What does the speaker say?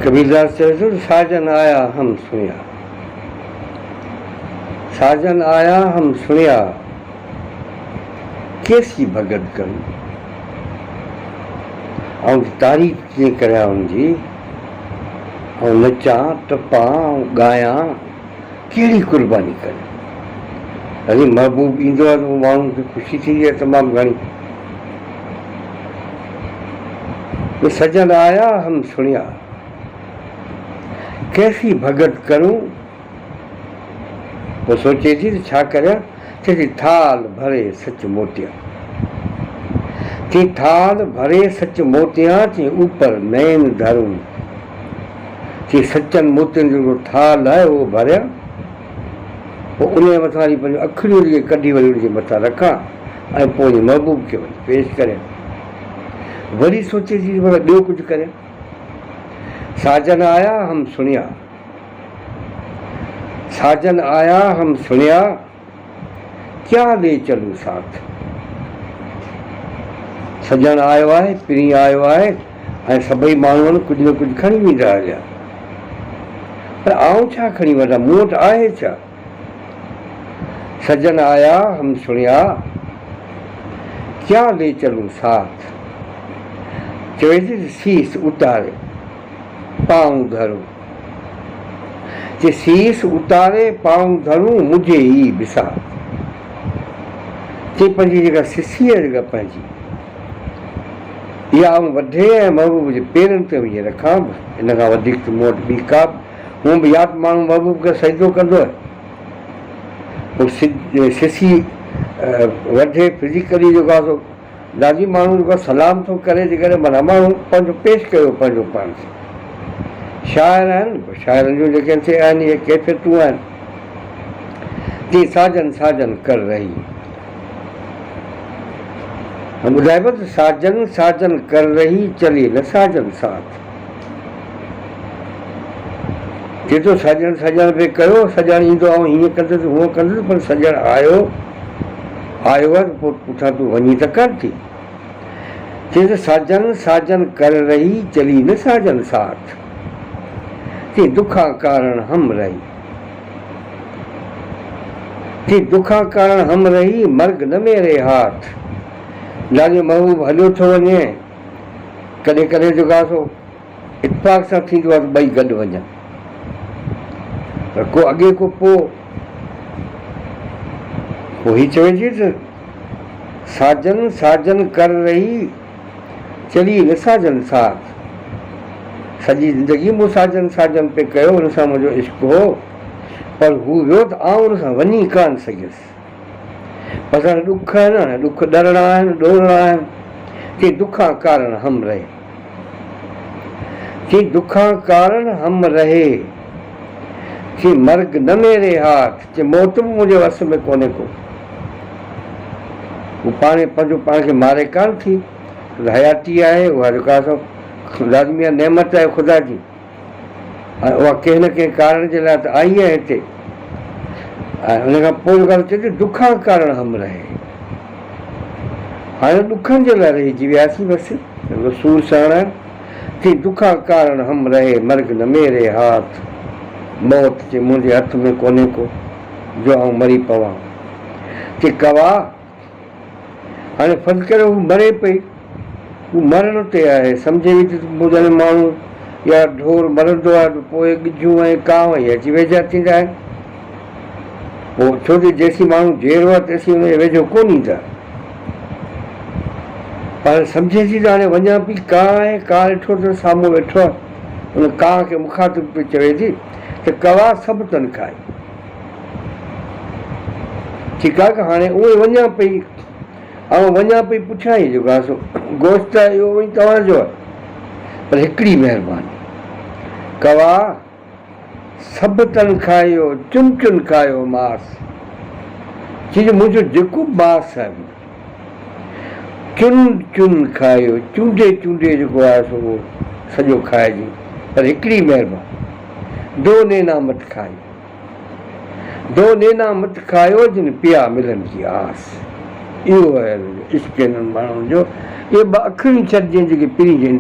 ڪبيرداس چوي ٿو ته ساجن آيا هم سڻيا، ساجن آيا هم سڻيا، ڪيسي ڀڳت ڪرون. آئون تعريف ڪيئن ڪريان ان جي، آئون نچان، ٽپان، آئون ڳايان، ڪهڙي قرباني ڪريان. يعني محبوب ايندو آهي ته پوء ماڻهن کي خوشي ٿيندي آهي تمام گهڻي. سجن آيا هم سڻيا، ڪيسي ڀڳت ڪرون. پوء سوچي ٿي ته ڇا ڪريان، چئي ٿي ٿال ڀري سچ موٽيان. چي ٿال ڀري سچ موٽيان، چي اوپر نين ڌرون. چي سچن موتين جو جيڪو ٿال آهي اهو ڀريان، پوء انهيء مٿان وري پنهنجون اکڙيون جيڪي ڪڍي وري ان جي مٿان رکان ۽ پوء وڃي محبوب کي وڃي پيش ڪريان. وري سوچي ٿي ته ڀلا ٻيو ڪجهه ڪريان. ساجن آيا هم سڻيا، ساجن آيا هم سڻيا، ڪيا لي چلون ساٿ. سڄڻ آيو آهي، پرين آيو آهي ۽ سڀئي ماڻهو آهن ڪجهه نه ڪجهه کڻي ويندا هليا. پر آئون ڇا کڻي وڃان، مون وٽ آهي ڇا؟ سڄڻ آيا هم سڻيا، ڪيا لي چلون ساٿ. چوي ٿي ته سيس اتاري پانء ڌرون. چي سيس اتاري پانء ڌرون مجھي ئي بساط. چي پنھنجي جيڪا سسي آھي جيڪا پنھنجي اھا آئون وڍي ۽ محبوب جي پيرن تي وڃي رکان به ان کان وڌيڪ ته مون وٽ ٻي ڪا به ھونء به يا ته ماڻھو محبوب کي سجدو ڪندو آھي پوء سسي وڍي فزيڪلي جيڪو آھي سو دادي ماڻهو جيڪو سلام ٿو ڪري جيڪڏهن معنيٰ ماڻهو پنهنجو پيش ڪيو پنهنجو پاڻ کي شاعر آهن شاعرن جون جيڪي سي آهن اهي ڪيفيتون آهن تي ساجن ساجن ڪر رهي ٻڌائبو ته ساجن ساجن ڪر رهي چلي نه ساجن ساٿ جيترو سڄڻ سڄڻ پئي ڪيو، سڄڻ ايندو آئون هيئن ڪندس هونئن ڪندس پر سڄڻ آيو آيو آهي ته پوء پٺيان تون وڃين ته ڪانه ٿي. چيس ته ساجن ساجن ڪر رهي چلي نه ساجن ساٿ، چي دکان ڪارڻ هم رهي، چي دکان ڪارڻ هم رهي مرگ نه ميري هاٿ. لاڄو محبوب هليو ٿو وڃي، ڪڏهن ڪڏهن جيڪو آهي سو اتفاق سان ٿيندو آهي ته ٻئي گڏ وڃن پر ڪو اڳي ڪو پوء. پوء هي چوي ٿي ته ساجن ساجن ڪر رهي چلي نه ساجن ساٿ. سڄي زندگي مون ساجن ساجن پئي ڪيو ان سان منهنجو عشق هو پر هو ويو ته آئون ان سان وڃي ڪانه سگهيس. بس هاڻي ڏک آهن هاڻي ڏک ڏرڻا آهن ڏورڻا آهن چي دکان ڪارڻ هم رهي چي دکان ڪارڻ هم رهي چي مرگ نه ميري هاٿ چي موت به منهنجي وس ۾ ڪونهي ڪو هو پاڻ پنهنجو پاڻ کي ماري ڪانه ٿي حياتي آهي اها جيڪا سو لازمي آهي نعمت آهي خدا جي ۽ اها ڪنهن نه ڪنهن ڪارڻ جي لاء ته آئي آهي هتي ۽ ان کان پوء جيڪا چئي ٿي دکان ڪارڻ هم رهي هاڻي ڏکن جي لاء رهجي وياسين بس سور سهڻا آهن چي دکان ڪارڻ هم رهي مرگ نه ميري هاٿ موت چي منهنجي هٿ ۾ ڪونهي ڪو جو آئون مري پوان چي ڪوا هاڻي فرض ڪريو هو مري پئي، هو مرڻ تي آهي، سمجهي وئي ته پوء جڏهن ماڻهو يا ڍور مرندو آهي ته پوء ڳجهون ۽ ڪانء اهي اچي ويجها ٿيندا آهن. پوء ڇو جو جيسين ماڻهو جيئرو آهي تيسين ان جي ويجهو ڪونه ايندا. پر سمجهي ٿي ته هاڻي وڃان پئي، ڪانء آهي، ڪانء ڏٺو ته سامهون ويٺو آهي، ان ڪانء کي مخاطب پئي چوي ٿي ته ڪوا سڀ تن کائي. ٺيڪ آ هاڻي اهو ئي وڃان پئي. آئون وڃان پئي پٺيان ئي جيڪو آهي سو گوشت آهي اهو وڃي توهان جو آهي پر هڪڙي مهرباني ڪوا سڀ تن کايو چن چن کايو ماس چي جو منهنجو جيڪو به ماس آهي چن چن کايو چونڊي چونڊي جيڪو آهي سو اهو سڄو کائجي پر هڪڙي مهرباني دو نينا مت کايو. دو نينا مت کايو جن پيا ملن جي آس. اهو آهي عشق انهن ماڻهن جو. اهي ٻه اکريون ڇڏجين جيڪي پرين جي.